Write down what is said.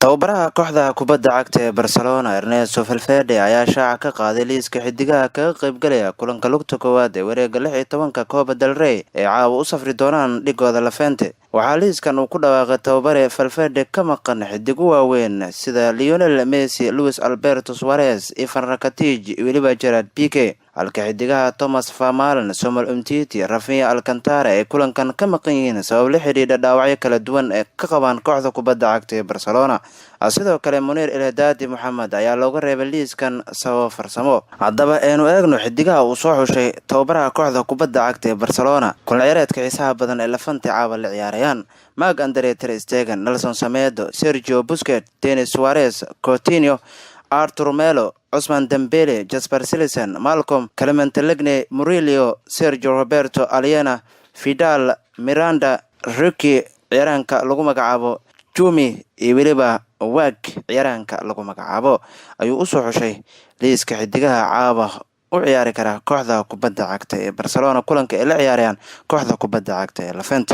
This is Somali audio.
Tababaraha kooxda kubadda cagta ee Barcelona, Ernesto Valverde, ayaa shaaca ka qaaday liiska xidigaha kaga qaybgalaya kulanka lugta koowaad ee wareega 16-ka Copa del Rey ee caawa u safri doonaan dhigooda Levante. Waxaa liiskan uu ku dhawaaqay tababare Valverde ka maqan xidigo waaweyn sida Lionel Messi, Luis Alberto Suarez, Ivan Rakitic iyo weliba Gerard Pique, halka xidigaha Thomas Vermaelen, Samuel Umtiti, Rafinha, Alcantara ay kulankan ka maqan yihiin sabab la xidhiidha dhaawacyo kala duwan ee ka qabaan kooxda kubadda cagta ee Barcelona. Sidoo kale, Munir El Haddadi Mohamed ayaa looga reebay liiskan sababo farsamo. Haddaba eenu eegno xidigaha uu soo xushay tababaraha kooxda kubadda cagta ee Barcelona kulan ciyaareedka xiisaha badan ee Levante caawa la ciyaarayaan: Marc Andre ter Stegen, Nelson Semedo, Sergio Busquets, Denis Suarez, Coutinho, Arthur Melo, Ousmane Dembele, Jasper Cillessen, Malcom, Clement Lenglet, Murillo, Sergio Roberto, Aleñá, Vidal, Miranda, Riqui, ciyaaraanka lagu magacaabo Jumi iyo weliba Wague ciyaaraanka lagu magacaabo ayuu usoo xushay liiska xidigaha caawa u ciyaari kara kooxda kubadda cagta ee Barcelona kulanka ay la ciyaarayaan kooxda kubadda cagta ee Levante.